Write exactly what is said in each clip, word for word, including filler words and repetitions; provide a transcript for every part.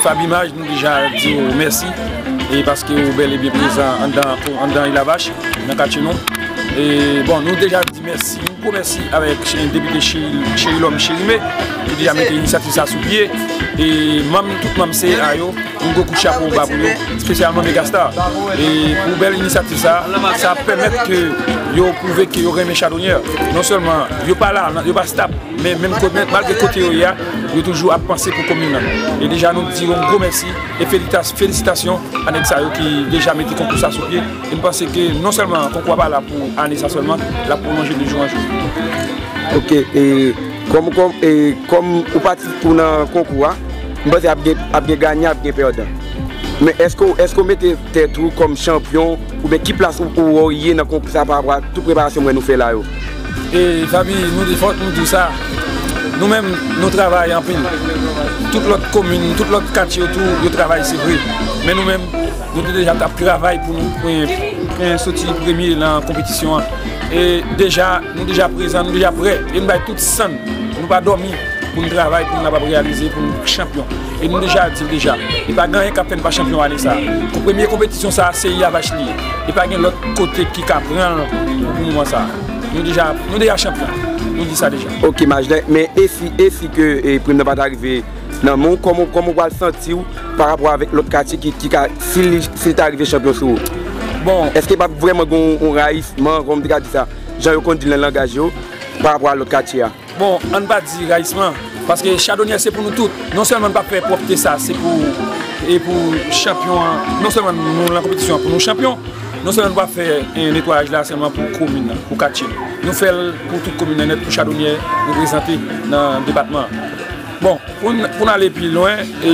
Fab Image, nou deja di w mèsi e paske ou bèl e byen prezan anndan, anndan Ilavach, nan katye nou. E bon, nou deja di mèsi, yon gwo mèsi avèk Depite Cheri, Cheri Lòm Cheri Me, ki deja mete inisyativ sa sou pye. E manm, tout manm C E A yo, yon gwo kout chapo ba pou yo, espesyalman Megastar. E pou bèl inisyativ sa, sa ap pèmèt ke yo pwouve ke yo renmen Chadonyè. Non sèlman yo pa la, yo pa stab, men menm kote, malgre kote yo ye a, yo toujou ap panse pou komin nan. E deja nou di yon gwo mèsi e felita-, felisitasyon a nèg sa yo ki deja mete konkou sa sou pye. E m panse ke non sèlman konkou a pa la pou ane sa sèlman, l ap pwolonje de jou an jou. Ok, e kòm, kòm, e kòm ou patisipe nan konkou a, m panse ap gen, ap gen ganyan, ap gen pèdan. Men èske, èske w mete tèt ou kòm chanpyon, oubyen ki plas ou, ou wè w ye nan konkou sa pa rapò a tout preparasyon m wè nou fè la yo? E Fabi, nou di, fòk nou di w sa, nou menm, nou travay anpil. Tout lòt komin, tout lòt katye yo tou, yo travay, se vre. Men nou menm, nou te deja t ap travay pou nou, pou, pou soti premye nan konpetisyon an. E deja, nou deja prezan, nou deja prè. E nou bay tout san n, nou pa dòmi pou n travay, pou n kapab reyalize, pou n chanpyon. E nou deja di l deja, e pa gen anyen k ap fè n pa chanpyon ane sa a. Pou premye konpetisyon sa a, se Ilavach li ye. E pa gen lòt kote ki ka pran l pou moman sa a. Nou deja, nou deja chanpyon. Nou di sa deja. Ok, Majdan, men e si, e si ke, e, prim nan pa ta rive nan men w, kòman, kòman w pral santi w pa rapò avèk lòt katye ki, ki ka, si l, si l ta rive chanpyon sou ou? Bon. Èske p ap vrèman gen yon, yon rayisman, kòman m te ka di sa, jan yo konn di l nan langaj yo, pa rapò a lòt katye a? Bon, ann pa di rayisman, paske Chadonyè se pou nou tout. Non sèlman n pa fè pwòpte sa, se pou, e pou chanpyon an, non sèlman nou nan konpetisyon an pou nou chanpyon, non sèlman n pa fè, e, netwayaj la sèlman pou komin nan, pou katye. Nou fè l pou tout komin nan nèt, pou Chadonyè reprezante nan depatman an. Bon, pou n, pou n ale pi lwen, e,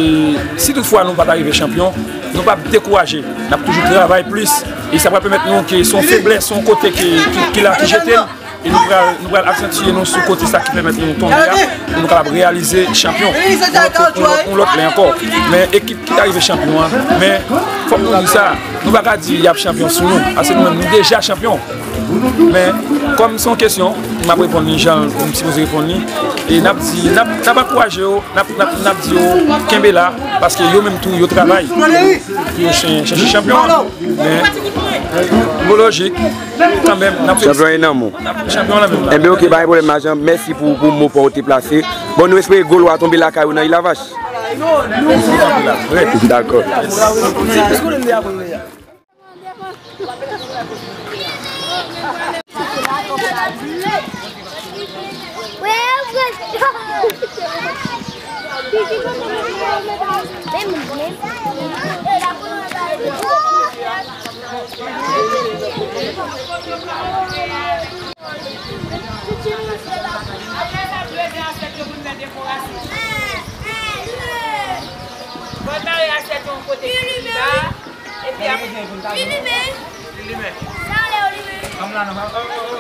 si toutfwa nou pa ta rive chanpyon, nou p ap dekouraje. N ap toujou travay plis. E sa pral pèmèt nou ke se yon feblès, se yon kote ke, ki, ki la, ki jete n. E nou pral, nou pral aksantye nou sou kote sa ki pèmèt nou tonbe a, pou nou kapab reyalize chanpyon yon, yon, yon lòt lè ankò. Men ekip ki ta rive chanpyon an, men fòk nou di sa, nou pa ka di y ap chanpyon sou nou, paske nou menm nou deja chanpyon. Men kòm se yon kesyon, m ap reponn li jan m sipoze reponn li. E n ap di, n ap, n ap ankouraje yo, n ap, n ap, n ap di yo kenbe la, paske yo menm tou yo travay pou yo ch-, chèche chanpyon an. Men, mo lojik, kanmenm, n ap chanpyon nan men w. N ap chanpyon nan men w la. Enben, ok, pa gen pwoblèm, Majan. Mèsi pou, pou mo pa w te plase. Bon, nou espere gòl w a tonbe lakay ou nan Ilavach. Dakò. Bòn mare asyèt yon kote ki pi ba. Epi ap. Li limen. Li limen. Sa lè yo limen.